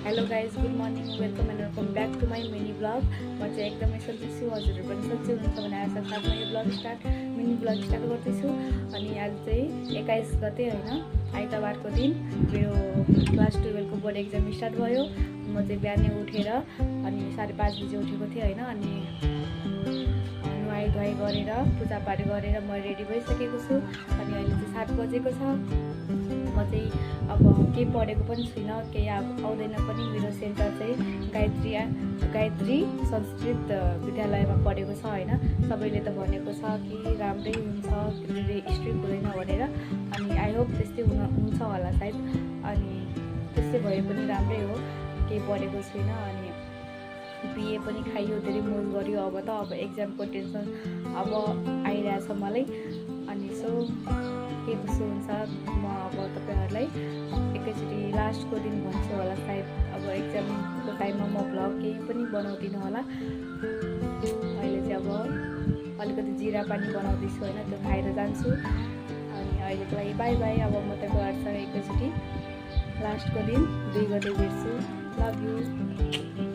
Hello guys, good morning, welcome back to my mini blog. म चाहिँ एकदमै सन्चै छु, हजुरहरू पनि सन्चै हुनुहुन्छ भने आशा साथमा यो मिनी ब्लग स्टार्ट गर्दैछु। अनि आज चाहिँ 21 गते होइन, आइतबारको दिन मेरो क्लास 12को बोर्ड एक्जाम स्टार्ट भयो। म चाहिँ बिहानै उठेर अनि 5:30 बजी उठेको थिएँ होइन। अनि नुहाई गरेर पूजापाठ गरेर म रेडी भइसकेको छु। अनि अहिले चाहिँ 7 बजेको छ। म चाहिँ अब केही पढेको पनि छुइनँ, केही आउँदैन पनि। मेरो सेन्टर चाहिँ गायत्री संस्कृत विद्यालयमा पढेको छ होइन। सबैले त भनेको छ कि राम्रै हुन्छ, स्ट्रिक्ट हुँदैन भनेर। अनि आई होप त्यस्तै हुन्छ होला सायद। अनि त्यस्तै भए पनि राम्रै हो, केही पढेको छुइनँ। अनि बिए पनि खाइयो, धेरै मोज गऱ्यो। अब एक्जामको टेन्सन अब आइरहेछ मलाई। अनि के कसो हुन्छ म अब तपाईँहरूलाई एकैचोटि लास्टको दिन भन्छु होला सायद। अब एक्जामको टाइममा म भ्लग केही पनि बनाउँदिनँ होला। अहिले चाहिँ अब अलिकति जिरा पानी बनाउँदैछु होइन, त्यो खाएर जान्छु। अनि अहिलेको लागि बाई बाई। अब म तपाईँहरूसँग एकैचोटि लास्टको दिन 2 गते भेट्छु। Love you.